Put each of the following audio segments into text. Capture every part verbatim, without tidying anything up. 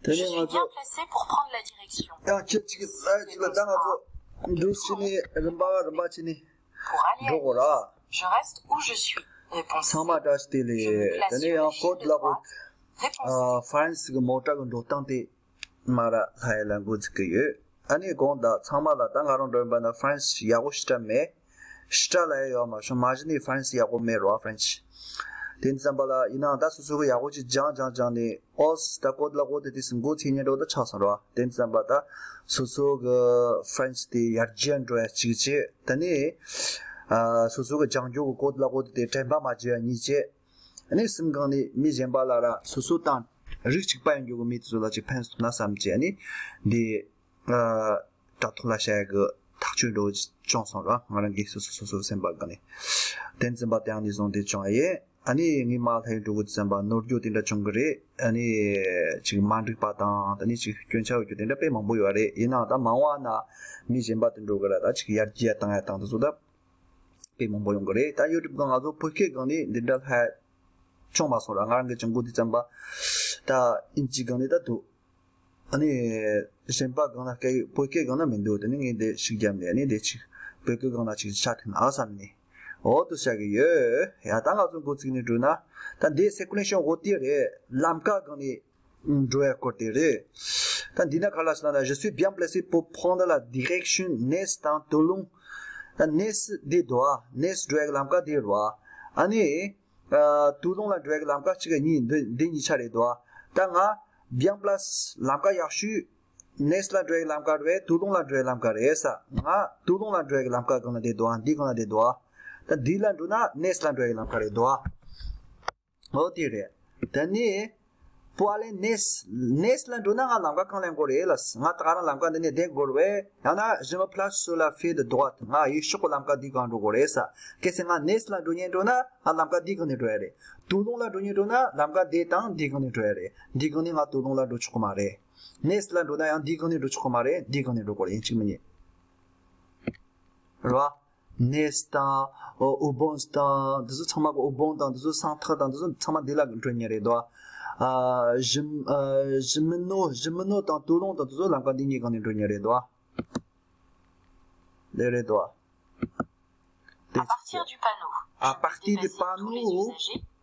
དེ་ནས་ང་ཚོ། Bien placé pour prendre la direction. ཡང་ཁྱེད་ཅིག་ཨ་ཅིག་ལ་ད་ང་ཚོ་འདུག་བྱས་ནས་རིམ་པ་རིམ་པ་བྱས་ནས་འགྲོ་དགོས་ར། Je reste où je suis. Réponse. ཚང་མ་བཀྲ་ཤིས་བདེ་ལེགས། དེ་ནས་ཡང་ཀོ་ཏི་ལ་ཀོ། Réponse. ཧྥ་རན་སི་གི་མོ་ཊ་གི་འགྲོ་སྟངས་དེ། མ་ར་ལྷ་ཡ་ལ་འགོ་འཛུགས་ཀྱི་ཡོད། ཨ་ནི་དགོངས་དག་ཚང་མ་ལ། ད་ང་རང་འགྲོ་ཡིན་པ་ན་ཧྥ་རན་སི་ཡག་པོ་ཞེ་དྲག་མེད། ཞེ་དྲག་ལ་ཡ་ཡོད་མ་བྱུང་། མ་གཞི་ནས་ཧྥ་རན་སི་ཡག་པོ་མེད་རོ། ཧྥ་རན་སི། དེ་ཙམ་པ་ལ་ཡིན་ནའང་ད་སོ་སོ་གི་ཡག་པོ་ཅིག་སྦྱང་སྦྱང་སྦྱང་ནས། ཨོ་སི་ད་ཀོ་ཏི་ལ་ཀོ་ཏི་དེ་སུ་འགོ་ཚེ་ཉན་འགྲོ་ད་ཆགས་སོང་རོ། དེ་ཙམ་པ་ད་སོ་སོ་གི་ཧྥ་རན་སི་དེ་ཡར་རྒྱས་འགྲོ་ཡ་གཅིག་བྱས། ད་ནི་ཨ་སོ་སོ་གི་སྦྱང་རྒྱུ་གི་ཀོ་ཏི་ལ་ཀོ་ཏི་དེ་དྲན་པ་མ་བརྗེད་ཡ་གཉིས་བྱས། ཨ་ནི་གསུམ་སྒང་ནས་མི་གཞན་པ་ལ་ར་སོ་སོ་དང་རིགས་གཅིག་པ་ཡིན་རྒྱུ་གི་མི་དེ་ཚོ་ལ་ཅིག་ཕན་ཐོགས་ན་བསམ་བྱས། ཨ་ནི་འདི་ཨ་དྲ་ཐོག་ལ་བཤད་ཡ་གི་ཐག་གཅོད་འགྲོ་བྱུང་སོང་ར། ང་རང་གིས་སོ་སོ་སོ་སོ་སེམས་པ་སྒང་ནས་དེ་ཙམ་པ་དེ་ཡང་ནས་བཟུང་སྟེ་བྱུང་ཡ་ཡིན། ཨ་ནི་ངའི་མ་ལྷ་ཡུལ་འགྲོ་དགོས་ཙམ་པ་ནོར་རྒྱུ་དེ་འདྲ་བྱུང་གི་རེད། ཨ་ནི་ཅིག་མ་འགྲིག་པ་དང་། ད་ནི་ཅིག་སྐྱོན་ཆ་ཡོད་རྒྱུ་དེ་འདྲ་དཔེ་མང་པོ་ཡོད་རེད། ཡིན་ནའང་ད་མང་བ་ན་མི་གཞན་པ་དེ་འགྲོ་གི་ར། ད་ཅིག་ཡར་རྒྱས་བཏང་ཡ་དང་དེ་ཚོ་ད་དཔེ་མང་པོ་ཡོང་གི་རེད། ད་ཡུ་ཊུབ་སྒང་ང་ཚོ་བོད་སྐད་སྒང་ནས་འདི་འདྲ་ལྷག་བྱུང་མ་སོང་ར། ང་རང་གི་བྱུང་གོ་དུས་ཙམ་པ་ད་ཨིན་ཇི་སྒང་ནས་ད་འདུག་ཨ་ནི་གཞན་པ་སྒང་ན་སྐད་བོད་སྐད་སྒང་ན་མི་འདུག་དེ་ནི་ངས་འདི་ཤིག་བརྒྱབ་ནས། ཨ་ནི་དེ་ཅིག་བོད་སྐད་སྒང་ན་ཅིག་ཆ་ཐུབ་ན་བསམ་ནས་འོ་དུ་བྱ་གི་ཡོད། ཡ་ད་ང་ཚོ་འགོ་བཙུགས་ནས་འགྲོ་ན། ད་འདི་སི་ཀུ་ཨེན་སི་འོ་དེ་རེད། ལམ་ཀ་སྒང་ནས་འགྲོ་ཡ་སྐོར་དེ་རེད། ད་འདི་ན་ག་ལ་ཟེར་ན། Je suis bien placé pour prendre la direction Nice དང་Toulon. ད་ནེ་སི་འདི་འདུག་ཨ། ནེ་སི་འགྲོ་ཡ་གི་ལམ་ཀ་འདི་རེད་བ། ཨ་ནི་ཨ་ཏུ་ལུང་ལ་འགྲོ་ཡ་གི་ལམ་ཀ་གཅིག་གཉིས་འདི་འདི་གཉིས་ཆ་རེད་འདུག་ཨ། ད་ང་བྱང་པ་ལ་སི་ལམ་ཀ་ཡག་ཤོས་ནེ་སི་ལ་འགྲོ་ཡ་གི་ལམ་ཀ་རེད། ཏུ་ལུང་ལ་འགྲོ་ཡ་གི་ལམ་ཀ་རེད་ས། ང་ཏུ་ལུང་ལ་འགྲོ་ཡ་གི་ལམ་ཀ་སྒང་ལ་བསྡད་འདུག་ཨ། འདི་སྒང་ལ་བསྡད་འདུག་ཨ། ད་འདི་ལ་འགྲོ་ན་ནེ་སི་ལ་འགྲོ་ཡ་གི་ལམ་ཀ་རེད་འདུག་ཨ། འོ་དེ་རེད། དེ་ནས་pour aller Nice. ནེ་སི་ལ་འགྲོ་ན་ང་ལམ་ཀ་གང་ལེན་དགོས་རེད་ལ། ང་ད་ག་རང་ལམ་ཀ་འདི་ནས་བསྡད་དགོས་རེད། ཡང་ན་je me place sur la feuille de droite. ང་ཡུལ་ཕྱོགས་ཀྱི་ལམ་ཀ་འདི་སྒང་འགྲོ་དགོས་རེད་ས། གལ་སྲིད་ང་ནེ་སི་ལ་འགྲོ་མཁན་འགྲོ་ན་ང་ལམ་ཀ་འདི་སྒང་ནས་འགྲོ་ཡ་རེད། ཏུ་ལུང་ལ་འགྲོ་མཁན་འགྲོ་ན་ལམ་ཀ་འདི་དང་འདི་སྒང་ནས་འགྲོ་ཡ་རེད། འདི་སྒང་ནས་ང་ཏུ་ལུང་ལ་འགྲོ་ཆོག་གི་མ་རེད། ནེ་སི་ལ་འགྲོ་ན་ཡང་འདི་སྒང་ནས་འགྲོ་ཆོག་གི་མ་རེད། འདི་སྒང་ནས་འགྲོ་དགོས་རེད། ཡིན་གཅིག་མིན་གཉིས་རེད་བ། ནེ་སི་དང་ཨོ་ཨུ་བོན་དང་འདི་ཚོ་ཚང་མ་གི། ཨུ་བོན་དང་འདི་ཚོ་སང་ཐག་དང་འདི་ཚོ་ཚང་མ་འདི་ལ་འགྲོ་ཉེ་རེད་དོ། ཨ་ཞི་ཨ་ཞི་མི་ནོ་ཞི་མི་ནོ་དང་ཏུ་ལུང་དང་འདི་ཚོ་ལམ་ཀ་འདི་གཉིས་སྒང་ནས་འགྲོ་ཉེ་རེད་དོ། ལེ་རེད་དོ། À partir du panneau. À partir du panneau.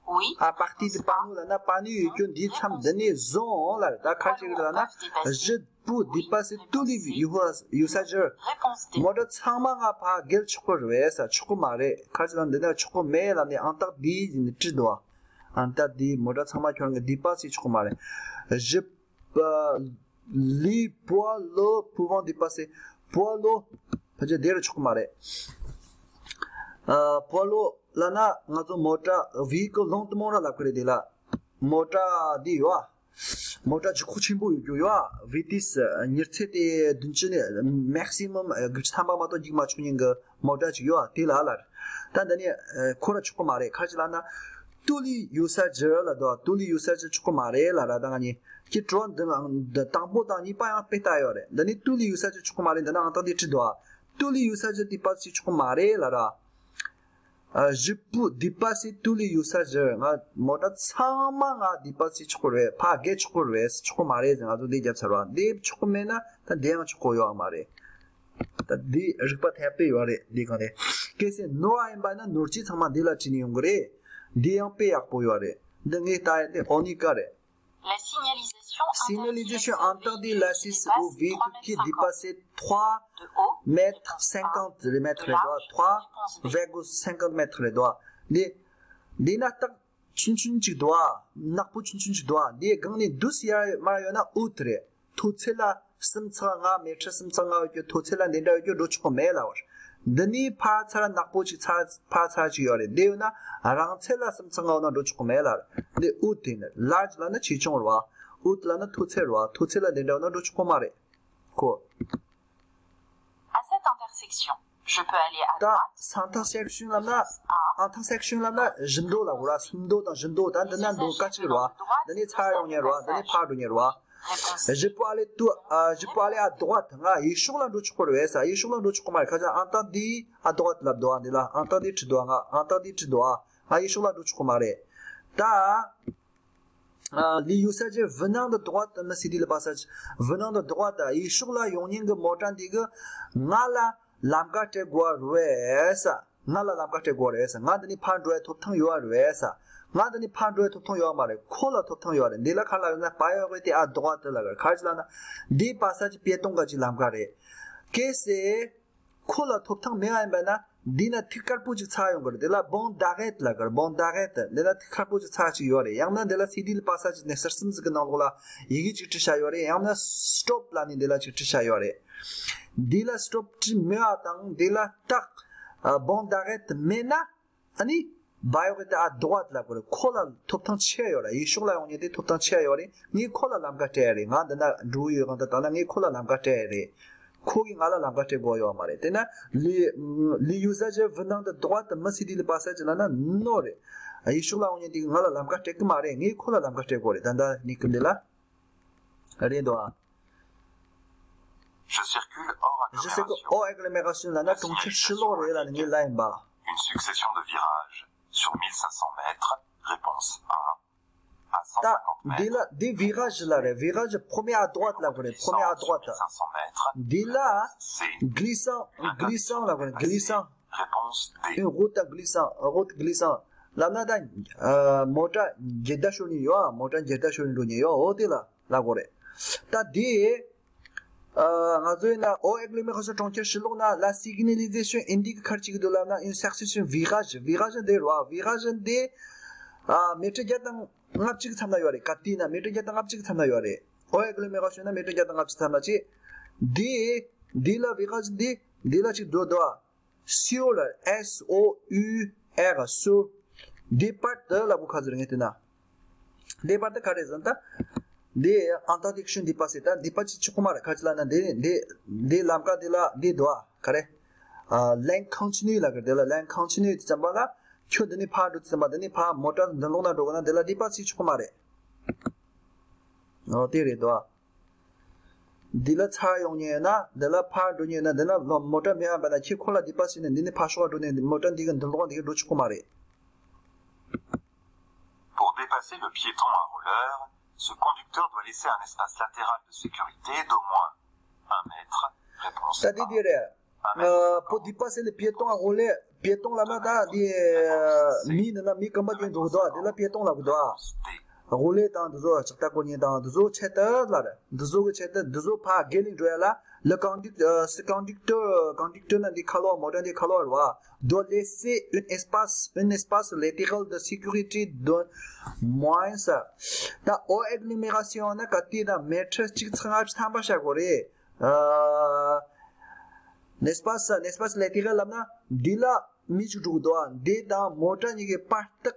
Oui. À partir du panneau ལབ་ན་པ་ནུ་ཡོད་རྒྱུ་འདི་མཚམས་འདི་ནས་བཟུང་ལ། ད་ག་ཅིག་ལབ་ན། Je peux dépasser tous les usagers. མོ་ཊ་ཚང་མ་ང་ཕར་བརྒལ་ཆོག་གི་རེད་ས། ཆོག་གི་མ་རེད། ག་ཅིག་ལབ་ན་འདི་ན་ཆོག་གི་མེད་ལབ་ནས་ཨང་རྟགས་འདི་ནས་བྲིས་འདུག་ཨ། ཨང་རྟགས་འདི་མོ་ཊ་ཚང་མ་ཁྱོད་རང་གི་dépasser ཆོག་གི་མ་རེད། Je peux, les poids lourds pouvant dépasser. Poids lourd ཕལ་ཆེར་འདི་རུ་ཆོག་གི་མ་རེད། ཨ་poids lourd ལབ་ན་ང་ཚོ་མོ་ཊ་véhicule lourd མོ་ར་ལབ་ཀྱི་རེད། དེ་ལ་མོ་ཊ་འདི་ཡོད་ཨ། མོ་ཊ་ལྗིད་ཁོག་ཆེན་པོ་ཡོད་རྒྱུ་ཡོད་ཨ། vitesse མྱུར་ཚད་དེ་བདུན་ཅུ་ནས་maximum དགུ་བཅུ་ཐམ་པ་མ་གཏོགས་འཇུག་མ་ཆོག་མཁན་གྱི་མོ་ཊ་ཅིག་ཡོད་ཨ། དེ་ལ་ལ་རེད། ད་འདི་ནས་ཁོ་ར་ཆོག་གི་མ་རེད། ག་ཅིག་ལབ་ན་tous les usagers ལབ་འདུག་ཨ། tous les usagers ཆོག་གི་མ་རེད་ལབ་ར། ད་ང་གཉིས་ཀྱི་གྲོ་འདི་ལ་འདི་དང་པོ་དང་གཉིས་པ་ཡང་དཔེ་ལྟ་ཡོད་རེད། འདི་ནས་tous les usagers ཆོག་གི་མ་རེད། འདི་ན་ཨང་རྟགས་འདི་བྲིས་འདུག་ཨ། tous les usagers dépasser ཆོག་གི་མ་རེད་ལབ་ར། ཨ། Je peux dépasser tous les usagers. ང་མོ་ཊ་ཚང་མ་ང་dépasser ཆོག་གི་རེད། ཕར་བརྒལ་ཆོག་གི་རེད། ཆོག་གི་མ་རེད་ཟེར། ང་ཚོ་འདི་རྒྱབ་ཚར་བ། འདི་ཆོག་གི་མེད་ན་ད་འདི་ཡང་ཆོག་གི་ཡོད་མ་རེད། ད་འདི་རིག་པ་ཐེབས་པའི་ཡོད་རེད། འདི་གང་རེད། གལ་སྲིད་ནོར་བ་ཡིན་པ་ན་ནོར་གྱིས་ཚང་མ་འདི་ལ་བྲིས་ནས་ཡོང་གི་རེད། འདི་ཡང་དཔེ་ཡག་པོ་ཡོད་རེད། འདི་ངས་ལྟ་ཡ་དེ་ཨོ་ནི་ཀ་རེད། La signalisation Signalisation interdit l'assise aux véhicules qui dépassent trois mètres cinquante, mètres trois virgule cinquante mètres. འདི་འདི་ན་རྟགས་ཆུང་ཆུང་ཅིག་འདུག་ཨ། ནག་པོ་ཆུང་ཆུང་ཅིག་འདུག་ཨ། འདིའི་སྒང་ནས་འདུག་སེ་ཡར་མར་ཡོད་ན་ཨུད་རེད། མཐོ་ཚད་ལ་སུམ་ཚེག་ལྔ། མེ་ཊར་སུམ་ཚེག་ལྔ་ཡོད་རྒྱུ། མཐོ་ཚད་ལ་འདི་འདྲ་ཡོད་རྒྱུ་འགྲོ་ཆོག་གི་མེད་ལབ་པ་རེད། འདི་ནས་ཕར་ཚུར་ནག་པོ་ཅིག་ཚར་ཕར་ཚུར་ཅིག་ཡོད་རེད། འདི་ཡོད་ན་རང་ཚད་ལ་སུམ་ཚེག་ལྔ་ཡོད་ན་འགྲོ་ཆོག་གི་མེད་ལབ་རེད། འདི་ཨུད་དེ་ནི་large ལབ་ན་ཆེ་ཆུང་རེད་བ། ཨུད་ལབ་ན་མཐོ་ཚད་རེད་བ། མཐོ་ཚད་ལ་འདི་འདྲ་ཡོད་ན་འགྲོ་ཆོག་གི་མ་རེད། ཁོ། À cette intersection, je peux aller à ད་droite. སང་ཐག་སེག་ཤན་ལབ་ན། ཨང་ཐག་སེག་ཤན་ལབ་ན་བཞི་མདོ་ལ་གོ་ར། སུམ་མདོ་དང་བཞི་མདོ། ད་འདི་ན་མདོ་ཀ་གཅིག་རེད་བ། འདི་ནས་ཚར་ཡོང་ཉེ་རེད་བ། འདི་ནས་ཕར་འགྲོ་ཉེ་རེད་བ། Je peux aller tout, euh, je peux aller à droite. ང་ཡུལ་ཕྱོགས་ལ་འགྲོ་ཆོག་གི་རེད་ས། ཡུལ་ཕྱོགས་ལ་འགྲོ་ཆོག་གི་མ་རེད། ཁ་ཅིག་ཨང་རྟགས་འདི་à droite ལབ་འདུག་ཨ། འདི་ལ་ཨང་རྟགས་འདི་བྲིས་འདུག་ཨ། ང་ཨང་རྟགས་འདི་བྲིས་འདུག་ཨ། ང་ཡུལ་ཕྱོགས་ལ་འགྲོ་ཆོག་གི་མ་རེད། ད་ les usagers venant de droite, me céder le passage, venant de droite, ཡེ་ཤུག་ལ་ཡོང་མཁན་གྱི་མོ་ཊ་འདི་གིས་ང་ལ་ལམ་ཁ་སྤྲད་དགོས་རེད་ས། ང་ལ་ལམ་ཁ་སྤྲད་དགོས་རེད་ས། ང་འདི་ནས་ཕར་འགྲོ་ཡ་ཐོབ་ཐང་ཡོད་རེད་ས། ང་འདི་ནས་ཕར་འགྲོ་ཡ་ཐོབ་ཐང་ཡོད་མ་རེད། ཁོ་ལ་ཐོབ་ཐང་ཡོད་རེད། འདི་ལ་ག་རེ་ལབ་ན་priorité à droite ལབ་ཀྱི་རེད། ག་རེ་ལབ་ན་འདི་passage piéton གི་ལམ་ཁ་རེད། གལ་སྲིད་ཁོ་ལ་ཐོབ་ཐང་མེད་པ་ཡིན་པ་ན། འདི་ན་ཐིག་དཀར་པོ་ཅིག་ཚ་ཡོང་གི་རེད། དེ་ལ banc d'arrêt ལབ་ཀྱི་རེད། Banc d'arrêt འདི་ལ་ཐིག་དཀར་པོ་ཅིག་ཚ་ཅིག་ཡོད་རེད། ཡང་ན་འདི་ལ་céder le passage ནས་ཟུར་གསུམ་ཟིག་གི་ནང་ལོགས་ལ་ཡི་གེ་ཅིག་བྲིས་བཞག་ཡོད་རེད། ཡང་ན་stop ལབ་ནས་འདི་ལ་ཅིག་བྲིས་བཞག་ཡོད་རེད། འདི་ལ་stop བྲིས་མེད་པ་དང་འདི་ལ་རྟགས་banc d'arrêt མེད་ན། ཨ་ནི་priorité à droite ལབ་དགོས་རེད། ཁོ་ལ་ཐོབ་ཐང་ཆེ་ཡོད་རེད། ཡེ་ཤུག་ལ་ཡོང་མཁན་དེ་ཐོབ་ཐང་ཆེ་ཡོད་རེད། ངས་ཁོ་ལ་ལམ་ཁ་སྤྲད་ཡ་རེད། ང་འདི་ན་འགྲོ་གི་ཡོད་གང་ལྟར་ད་ལྟ་ངས་ཁོ་ལ་ལམ་ཁ་སྤྲད་ཡ་རེད། ཁོ་གིས་ང་ལ་ལམ་ཁ་སྤྲད་དགོས་ཡོད་མ་རེད། དེ་ན་les les usagers venant de droite me céder le passage ལབ་ན་no རེད། ཡེ་ཤུག་ལ་ཡོང་མཁན་དེ་གིས་ང་ལ་ལམ་ཁ་སྤྲད་གི་མ་རེད། ངས་ཁོ་ལ་ལམ་ཁ་སྤྲད་དགོས་རེད། ད་ལྟ་གནས་སྐབས་འདི་ལ་རེད་འདུག་ཨ། Je circule hors agglomération. Je circule hors agglomération ལབ་ན་གྲོང་ཁྱེར་ཕྱི་ལོགས་རེད་ལབ་ནས་ངས་ལབ་ཡིན་པ། Une succession de virages sur mille cinq cents mètres, réponse A. À ད་cent cinquante འདི་mètres. ལ་འདི་virage ལ་རེད། Virage premier à droite ལབ་དགོས་རེད། Premier à droite. Sur mille cinq cents mètres. འདི་ལ་glissant, glissant ལབ་དགོས་རེད། Glissant. Réponse D. Une route glissant, route glissant ལབ་ན་ད་མོ་ཊ་འགྱེལ་བརྡ་ཤོར་ནི་ཡོད། མོ་ཊ་འགྱེལ་བརྡ་ཤོར་ནི་འགྲོ་ནི་ཡོད། འོ་དེ་ལ་ལབ་དགོས་རེད། ད་དེ། ཨ། ང་ཚོ་ཡིན་ན་hors agglomération གྲོང་ཁྱེར་ཕྱི་ལོགས་ན་la signalisation indique ག་རེ་བྱེད་ཀྱི་འདུག་ལབ་ན། une succession virage, virage འདི་རེད་བ། Virage འདི་ཨ་མེ་ཊར་བརྒྱ་དང་ལྔ་བཅུ་གི་མཚམས་ན་ཡོད་རེད། ག་དུས་ན་མེ་ཊར་བརྒྱ་དང་ལྔ་བཅུ་གི་མཚམས་ན་ཡོད་རེད། hors agglomération ན་མེ་ཊར་བརྒྱ་དང་ལྔ་བཅུ་མཚམས་ན་ཅིག་འདི་འདི་ལ་virage འདི་འདི་ལ་ཅིག་འགྲོ་འདུག་ཨ། Sourd ལ། S O U R D. Sourd འདི་པར་དུ་ལབ་དགོས་ག་ཚོད་རེད་ངས་བལྟས་ན། འདི་པར་དུ་ག་རེ་ཟེར་ན་ད། འདི་interdiction de passer ད་འདི་པར་ཅིག་ཆགས་ཀྱི་མ་རེད། ག་ཅི་ལབ་ན་འདི་འདི་འདི་ལམ་ཁ་འདི་ལ་འདི་འདུག་ཨ། ག་རེ། ཨ། Ligne continue ལབ་ཀྱི་འདི་ལ། Ligne continue དེ་ཙམ་པ་ལ་ཁྱོད་འདི་ནས་ཕར་འགྲོ་དུས་ཙམ་པ་འདི་ནས་ཕར་མོ་ཊ་མདུན་ལོགས་ན་འགྲོ་དགོས་ན་འདི་ལ་འདི་པར་ཅིག་ཆགས་ཀྱི་མ་རེད། ཨོ་དེ་རེད་འདུག་ཨ། འདི་ལ་ཚུར་ཡོང་མཁན་ཡོད་ན། འདི་ལ་ཕར་འགྲོ་མཁན་ཡོད་ན། འདི་ན་ལོ་མོ་ཊ་མེད་པ་ན་ཁྱེད་ཁོ་ལ་འདི་པར་ཟེར་ནས་འདི་ནས་ཕར་ཕྱོགས་འགྲོ་ནས་མོ་ཊ་འདི་གི་མདུན་ལོགས་འདི་གི་འགྲོ་ཆོག་གི་མ་རེད། Pour dépasser le piéton à roller, ce conducteur doit laisser un espace latéral de sécurité d'au moins un mètre. Réponse ད་འདི་འདི་རེད། Pour dépasser le piéton à roller, piéton ལབ་ན་ད་འདི་མི་ནི་ན་མི་རྐང་པ་ཅན་འགྲོ་གི་འདུག་ཨ། འདི་ལ་piéton ལབ་གི་འདུག་ཨ། roller དང་འདི་ཚོ་ལྕགས་རྟ་བསྐོར་མཁན་དང་འདི་ཚོ་ཆེད་དུ་ལ་རེད། འདི་ཚོ་གི་ཆེད་དུ་འདི་ཚོ་ཕར་བརྒལ་ནས་འགྲོ་ཡ་ལ། Le conducteur, ce conducteur, conducteur ན་འདི་ཁ་ལོ་མོ་ཊ་འདི་ཁ་ལོ་རེད་བ། Doit laisser un espace, un espace latéral de sécurité d'au moins ད་hors agglomération ན་ག་དུས་ན་མེ་ཊར་གཅིག་ཚེག་ལྔ་བཅུ་ཐམ་པ་བཞག་དགོས་རེད། ཨ། espace, espace latéral ལབ་ན་འདི་ལ་མི་གཅིག་འགྲོ་གི་འདུག་ཨ། འདི་དང་མོ་ཊ་གཉིས་ཀྱི་བར་ཐག་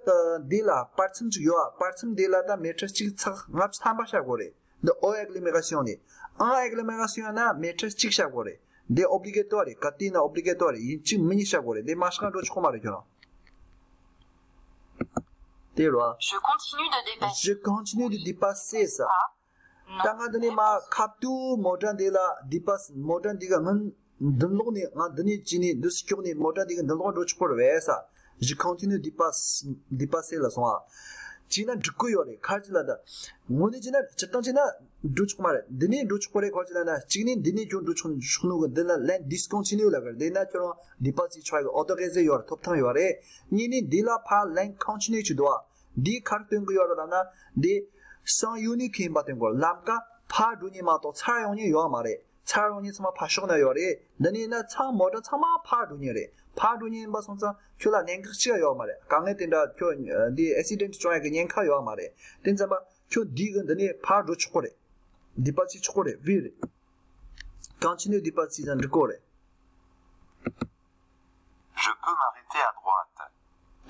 འདི་ལ་བར་མཚམས་གཅིག་ཡོད་ཨ། བར་མཚམས་འདི་ལ་ད་མེ་ཊར་གཅིག་ཚེག་ལྔ་བཅུ་ཐམ་པ་བཞག་དགོས་རེད། འདི་hors agglomération ནི། En agglomération ན་མེ་ཊར་གཅིག་བཞག་དགོས་རེད། འདི་obligatoire རེད། ག་དུས་ན་obligatoire རེད། ཡིན་གཅིག་མིན་གཉིས་བཞག་དགོས་རེད། འདི་མ་བཞག་ན་འགྲོ་ཆོག་གི་མ་རེད་ཁྱོད་རང་། དེ་རེད་བ། Je continue de dépasser. Je continue de dépasser ས། ད་ང་འདི་ནས་མར་ཁ་ཐུག་མོ་ཊ་འདི་ལ་འདི་པ་མོ་ཊ་འདི་ག་ང་མདུན་ལོགས་ནས་ང་འདི་ནས་ཅི་ནས་འདི་སུ་ཁྱོག་ནས་མོ་ཊ་འདི་ག་མདུན་ལོགས་འགྲོ་ཆོག་པ་རེད་ས། Je continue de dépasser, dépasser ལ་སོང་ཨ། ཅི་ན་འགྲིག་གི་ཡོད་རེད། ག་རེ་ལབ་ན་ད། ངོ་ནས་ཅི་ན་སྤྱིར་བཏང་ཅི་ན་འགྲོ་ཆོག་མ་རེད། འདི་ནས་འགྲོ་ཆོག་པ་རེད། ག་རེ་ལབ་ན་གཅིག་ནས་འདི་ནས་ཁྱོད་འགྲོ་ཆོག་ཆོག་ནོ་གི་འདི་ལ་ligne discontinue ལབ་གི་རེད། འདི་ན་ཁྱོད་རང་འདི་པ་ཅིག་ཆོག་གི་autoriser ཡོད་རེད། ཐོབ་ཐང་ཡོད་རེད། གཉིས་ནས་འདི་ལ་ཕར་ligne continue ཅིག་འདུག་ཨ། འདི་ག་རེ་སྟོན་གི་ཡོད་རེད་ལབ་ན། འདི་sens unique ཡིན་པ་སྟོན་གི་ཡོད་རེད། ལམ་ཀ་ཕར་འགྲོ་མཁན་མ་གཏོགས་ཚུར་ཡོང་མཁན་ཡོད་མ་རེད། ཚུར་ཡོང་མཁན་ཚང་མ་ཕར་ཕྱོགས་ན་ཡོད་རེད། འདི་ནས་ན་ཚང་མོ་ཊ་ཚང་མ་ཕར་འགྲོ་མཁན་རེད། ཕར་འགྲོ་མཁན་ཡིན་པ་སོང་ཙང་ཁྱོད་ལ་གནད་འགག་ཅི་ཡང་ཡོད་མ་རེད། དཀའ་ངལ་དེ་འདྲ་ཁྱོད་འདི་accident བྱུང་ཡག་གི་ཉེན་ཁ་ཡོད་མ་རེད། དེ་ཙམ་པ་ཁྱོད་འདི་གི་འདི་ནས་ཕར་འགྲོ་ཆོག་གི་རེད། འདི་པ་ཅིག་ཆོག་གི་རེད། ཝི་རེད། Continue འདི་པ་ཅིག་ཙམ་འགྲིག་གི་རེད། Je peux m'arrêter à droite.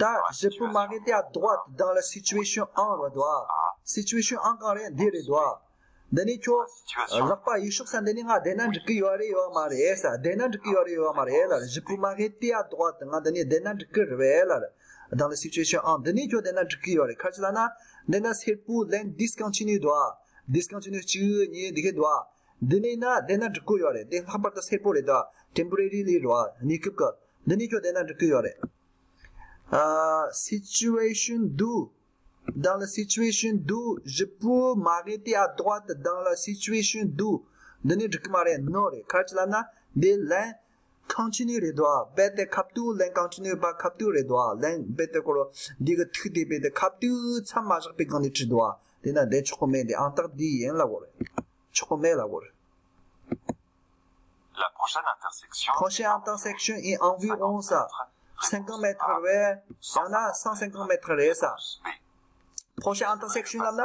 ད་je peux m'arrêter à droite dans la situation un རེད་བ། Situation un གང་རེད། འདི་རེད་བ། འདི་ནི་ཁྱོད་ལག་པ་ཡེ་ཤུག་ས་འདི་ནི་ང་བསྡད་ན་འགྲིག་གི་ཡོད་རེད་ཡོད་མ་རེད་ས། བསྡད་ན་འགྲིག་གི་ཡོད་རེད་ཡོད་མ་རེད་ལ། Je peux m'arrêter à droite ང་འདི་ནི་བསྡད་ན་འགྲིག་གི་རེད་བས་ལ། Dans la situation un འདི་ནི་ཁྱོད་བསྡད་ན་འགྲིག་གི་ཡོད་རེད། ག་རེ་ལབ་ན་འདི་ན་སེར་པོ་ligne discontinue འདུག་ཨ། Discontinue གཅིག་གཉིས་འདི་གི་འདུག་ཨ། འདི་ནི་ན་བསྡད་ན་འགྲིག་གི་ཡོད་རེད། དེ་ལྷག་པར་དུ་སེར་པོ་རེད་དོ། Temporarily རེད་བ། གནས་སྐབས་ཀྱི། འདི་ནི་ཁྱོད་བསྡད་ན་འགྲིག་གི་ཡོད་རེད། ཨ། Situation deux dans la situation d'où je peux m'arrêter à droite dans la situation d'où འདི་ནི་འགྲིག་གི་མ་རེད། ནོ་རེད། ག་རེ་ལབ་ན་འདི་ལན་ཁོན་ཊི་ནིའུ་རེད་དོ། རྦད་དེ་ཁ་ཐུག་ལན་ཁོན་ཊི་ནིའུ་བ་ཁ་ཐུག་རེད་དོ། ལན་རྦད་དེ་ཁོ་རོ་འདི་གི་ཐིག་དེ་རྦད་དེ་ཁ་ཐུག་མཚམས་མ་བཞག་པའི་སྒང་ནས་བྲིས་དོ། དེ་ན་འདི་ཆོག་གི་མེད། འདི་ཨང་རྟགས་འདི་ཡིན་ལབ་དགོས་རེད། ཆོག་གི་མེད་ལབ་དགོས་རེད། La prochaine intersection. Prochaine intersection est environ ça. cinquante mètres རེད། ཡང་ན་cent cinquante mètres རེད་ས། Prochaine intersection ལབ་ན།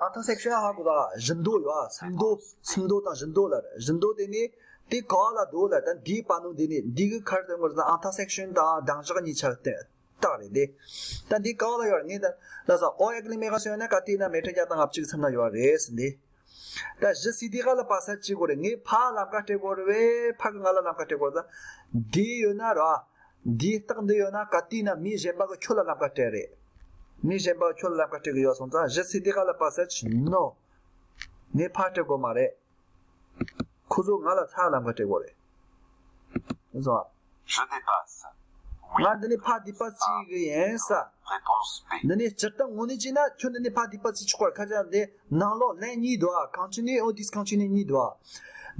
ཨ། intersection ཧ་གོ་ད། བཞི་མདོ་ཡོད་ཨ། སུམ་མདོ། སུམ་མདོ་དང་བཞི་མདོ་ལ་རེད། བཞི་མདོ་དེ་ནི་དེ་ག་ལ་འདུག་ལ། ད་འདིའི་པ་ནོ་འདི་ནི་འདི་གི་ཁར་དེ་ངོ་ན་intersection དང་སྡང་ཞག་གཉིས་ཆ་དེ་རྟགས་རེད་དེ། ད་འདི་ག་ལ་ཡོད་རེད། ངས་ད་ལ་ས་ཨོ་ཨེག་ལི་མེ་ག་སོ་ཡོད་ན་ག་དེ་ན་མེ་ཊར་བརྒྱ་དང་ལྔ་བཅུ་གི་མཚམས་ན་ཡོད་རེད་ཟིན་དེ། ད་གཞི་སི་ཏི་ག་ལ་པ་ས་ཅི་གོ་རེད། ངས་ཕ་ལམ་ཁ་སྤྲད་གོ་རེད་བས། ཕ་གི་ང་ལ་ལམ་ཁ་སྤྲད་གོ་རེད། ད་འདི་ཡོད་ན་ར། འདིའི་རྟགས་འདི་ཡོད་ན་ག་དུས་ན་མི་གཞན་པ་གི་ཁྱོད་ལ་ལམ་ཁ་སྤྲད་རེད། མི་གཞན་པ་གི་ཁྱོད་ལ་ལམ་ཁ་སྤྲད་གི་ཡོད་སོང་ཙང་གཞི་སི་ཏི་ག་ལ་པ་ས་ཅི་ནོ། ངས་ཕ་སྤྲད་གོ་མ་རེད། ཁོ་ཚོ་ང་ལ་ཚ་ལམ་ཁ་སྤྲད་གོ་རེད། ཨེ་ཟོ། Je dépasse. Oui. ང་འདི་ནས་ཕ་ཌི་པ་སི་ཅི་གི་ཡིན་ས། Réponse B. འདི་ནས་སྤྱིར་བཏང་ངོ་ནས་བྱས་ན་ཁྱོད་འདི་ནས་ཕ་ཌི་པ་སི་ཅི་ཆོག་གོ་རེད། ཁ་ཅག་འདི་ནང་ལོགས་ལན་གཉིས་འདུག་ཨ། ཁོན་ཊི་ནིའུ་ཨོ་ཌིས་ཁོན་ཊི་ནིའུ་གཉིས་འདུག་ཨ།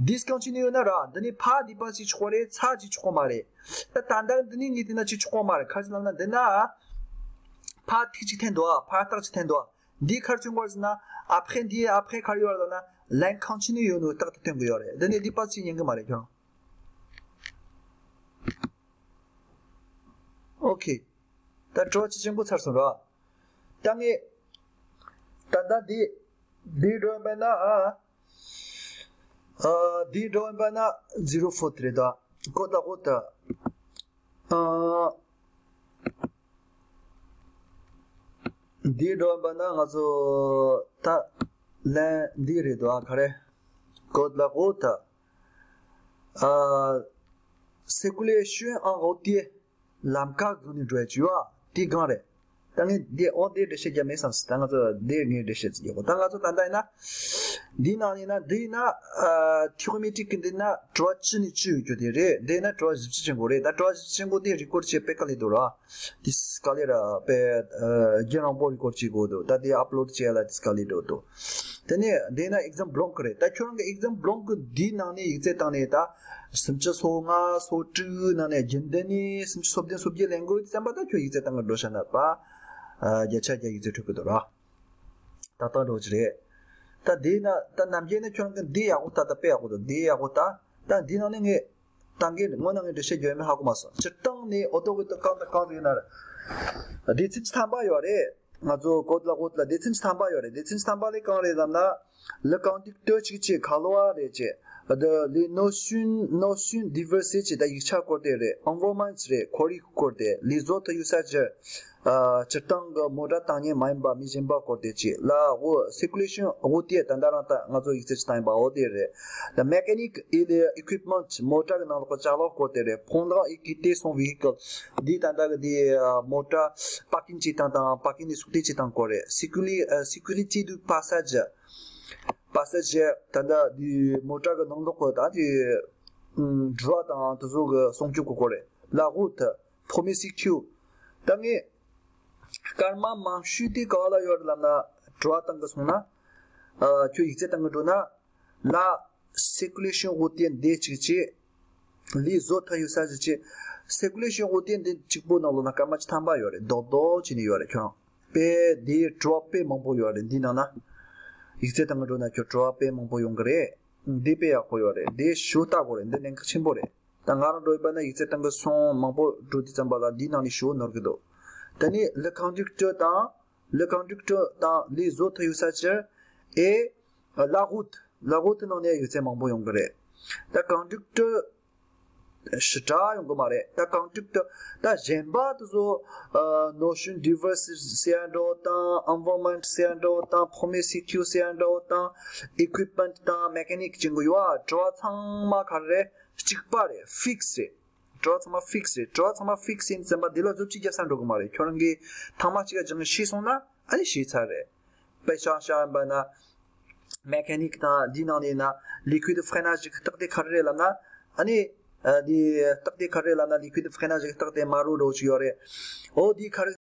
ཌིས་ཁོན་ཊི་ནིའུ་ཡོད་ན་ར་འདི་ནས་ཕ་ཌི་པ་སི་ཅི་ཆོག་གོ་རེད། ཚ་ཅི་ཆོག་གོ་མ་རེད། ད་ད་ལྟ་འདི་ནས་ངས་བལྟས་ན་ཅི་ཆོག་གོ་མ་རེད། ཁ་ཅིག་ལབ་ན་འདི་ན་ཕ་ཐིག་ཅིག་འཐེན་འདུག་ཨ། ཕ་རྟགས་ཅིག་འཐེན་འདུག་ཨ། འདིའི་ཁར་ཆུང་གོ་ཟེར་ན་ཨ་ཕ་ཁེ་འདིའི་ཨ་ཕ་ཁེ་ཁར་ཡོད་ལབ་ན་ལན་ཁོན་ཊི་ནིའུ་ཡོད་ནོ་རྟགས་དེ་སྟོན་གི་ཡོད་རེད། འདི་ནས་ཌི་པ་སི་ཅི་ཉན་གི་མ་རེད་ཁྱོད་རང་། ཨོ་ཁེ། ད་དྲི་བ་ཅི་ཆེན་པོ་ཚར་སོང་ར། ད་ངས་ད་ལྟ་འདི་འདི་འགྲོ་ཡིན་པ་ན་ཨ། ཨ། འདི་འགྲོ་ཡིན་པ་ན་ཛི་རོ་ཕོར་དེ་རེད་ད། གོ་ད་གོ་ད། ཨ། འདི་འགྲོ་ཡིན་པ་ན་ང་ཚོ་ད་ལན་འདི་རེད་དོ་ཨ། ག་རེ། གོ་ད་གོ་ད། ཨ། circulation en routier ལམ་ཁ་སྒང་ནས་འགྲོ་ཡ་ཅིག་ཡོད་ཨ། དེ་སྒང་རེད། ད་ངས་འདི་ཨོ་དེ་འགྲེལ་བཤད་རྒྱབ་མེད་བསམ་སོང་། ད་ང་ཚོ་འདི་ངས་འགྲེལ་བཤད་ཅིག་ཡོད་གོ། ད་ང་ཚོ་ད་ལྟ་ཡིན་ན་འདི་ནང་ཡིན་ན་འདི་ཡིན་ན་ཨ། ཐི་ཡོ་མེ་ཊིག་གི་འདི་ན་དྲི་བ་བཅུ་ནས་བཅུ་ཡོད་རྒྱུ་དེ་རེད། འདི་ཡིན་ན་དྲི་བ་བཞི་བཅུ་ཅན་པོ་རེད། ད་དྲི་བ་བཞི་བཅུ་ཅན་པོ་དེ་རི་ཀོར་ཌི་བྱས་དཔེ་དཀའ་ལས་འདུག་ར། དེ་དཀའ་ལས་ར་དཔེ་ཨ། རྒྱུན་རིང་པོ་རི་ཀོར་ཌི་བྱེད་དགོས་འདུག། ད་དེ་ཨབ་ལོཌ་བྱེད་ཡ་ལ་དེ་དཀའ་ལས་འགྲོ་འདུག། དེ་ནས་འདི་ན་ཨེག་ཛམ་བློག་གི་རེད། ད་ཁྱོད་རང་གི་ཨེག་ཛམ་བློག་གི་འདིའི་ནང་ནས་ཡིག་ཚད་བཏང་ནས་ད་སུམ་ཅུ་སོ་ལྔ་སོ་དྲུག་ནང་ནས་རྒྱུན་ལྡན་ནས་སུམ་ཅུ་སོ་བདུན་སོ་བརྒྱད་ལེན་དགོས་བསམ་པ་ད་ཁྱོད་ཡིག་ཚད་བཏང་གི་འགྲོ་ཤ་ན་པ། ཨ། བརྒྱ་ཆ་བརྒྱ་ཡིག་ཚད་འཕྲོད་གི་འདུག་ར། ཏག་ཏག་འགྲོ་གི་རེད། ད་དེ་ན་ད་ནམ་རྒྱུན་ནས་ཁྱོད་རང་གི་འདི་ཡག་པོ་ད་ད་དཔེ་ཡག་པོ་འདུག། འདི་ཡག་པོ་ད། ད་འདི་ནང་ནས་ངས་ད་ངས་སྔོན་ན་ངས་འགྲེལ་བཤད་རྒྱག་མེད་ཧ་གོ་མ་སོང་། སྤྱིར་བཏང་ནས་ཨོ་ཏོ་གི་ཏོ་གང་དང་གང་ཟེར་ན་ར། སྡེ་ཚན་བཅུ་ཐམ་པ་ཡོད་རེད། ང་ཚོ་གོ་ལ་གོ་ལ་སྡེ་ཚན་བཅུ་ཐམ་པ་ཡོད་རེད། སྡེ་ཚན་བཅུ་ཐམ་པ་ལས་གང་རེད་ལབ་ན། le conducteur གཅིག་བྱས་ཁ་ལོ་བ་རེད་ཅེས། ད་les notions notions diverses ཅེས་ད་ཡིག་ཆ་སྐོར་དེ་རེད། environment རེད། ཁོར་ཡུག་སྐོར་དེ། les autres usagers སྤྱིར་བཏང་གི་མོ་ཊ་བཏང་མཁན་མ་ཡིན་པ་མི་གཞན་པ་སྐོར་དེ་བྱས། la route circulation routière ད་ལྟ་རང་ད་ང་ཚོ་ཡིག་ཚད་ཅིག་བཏང་ཡིན་པ་འོ་དེ་རེད། la mécanique et les équipements མོ་ཊ་གི་ནང་ལོགས་ཀྱི་ཅ་ལག་སྐོར་དེ་རེད། pendant et quitter son véhicule འདི་ད་ལྟ་གི་འདི་མོ་ཊ་པར་ཀིང་བྱེད་སྟངས་དང་པར་ཀིང་ནས་སུབ་སྟེ་བྱེད་སྟངས་སྐོར་རེད། séculi- sécurité du passager passager ད་ལྟ་འདི་མོ་ཊ་གི་ནང་ལོགས་ཀྱི་ད་འདི་driver དང་དེ་ཚོ་གི་སྲུང་སྐྱོབ་ཀྱི་སྐོར་རེད། la route premier secours ད་ངས་སྐར་མ་མང་ཤོས་དེ་ག་ལ་ཡོད་ལབ་ན་དྲི་བ་བཏང་གི་སོང་ན། ཨ། ཁྱོད་ཡིག་ཚད་བཏང་གི་འགྲོ་ན། la circulation routière འདི་གཅིག་བྱས། les autres usagers བྱས། circulation routière འདི་གཅིག་པོ་ནང་ལོགས་ན་སྐར་མ་བཅུ་ཐམ་པ་ཡོད་རེད། རྡོག་རྡོག་བྱས་ནས་ཡོད་རེད། ཁྱོད་རང་དཔེ་འདི་དྲི་བ་དཔེ་མང་པོ་ཡོད་རེད། འདི་ནང་ན་ཡིག་ཚད་བཏང་གི་འགྲོ་ན་ཁྱོད་དྲི་བ་དཔེ་མང་པོ་ཡོང་གི་རེད། འདི་དཔེ་ཡག་པོ་ཡོད་རེད། འདི་ཞུ་ལྟ་དགོས་རེད། འདི་གནད་འགག་ཆེན་པོ་རེད། ད་ང་རང་འགྲོ་ཡོད་པ་ན་ཡིག་ཚད་བཏང་གི་སོང་མང་པོ་འགྲོ་དུས་ཙམ་པ་ལ་འདིའི་ནང་ནས་ཞུ་ནོར་གི་འདུག། ད་ནི་le conducteur དང་le conducteur དང་les autres usagers et la route la route ནང་ནས་ཡིག་ཚད་མང་པོ་ཡོང་གི་རེད། ད་conducteur ཞེ་དྲག་ཡོང་གི་མ་རེད། ད་conducteur ད་གཞན་པ་དེ་ཚོ་ཨ། notions diverses ཟེར་ཡ་འདྲ་བོ་དང་environment ཟེར་ཡ་འདྲ་བོ་དང་premier secours ཟེར་ཡ་འདྲ་བོ་དང་equipment དང་mécanique ཅན་གྱི་ཡོད་ཨ། དྲི་བ་ཚང་མ་ག་རེ་རེད། གཅིག་པ་རེད། fixe རེད། དྲི་བ་ཚང་མ་fixe རེད། དྲི་བ་ཚང་མ་fixe ཡིན་ཙམ་པ་འདི་ལ་བཟོ་བཅོས་རྒྱབ་ས་འགྲོ་གི་མ་རེད། ཁྱོད་རང་གིས་ཐེངས་མ་གཅིག་སྦྱང་ཤེས་སོང་ན་ཨ་ནི་ཤེས་ཚར་རེད། དཔེ་ཆ་བཤད་པ་ན་mécanique དང་འདི་ནང་ནས་ན་liquide freinage གི་རྟགས་དེ་ག་རེ་རེད་ལབ་ན། ཨ་ནི་ཨ། འདི་རྟགས་དེ་ག་རེ་རེད་ལབ་ན་liquide freinage གི་རྟགས་དེ་དམར་རོ་འདྲ་བོ་ཅིག་ཡོད་རེད། འོ་འདི་ག་རེ།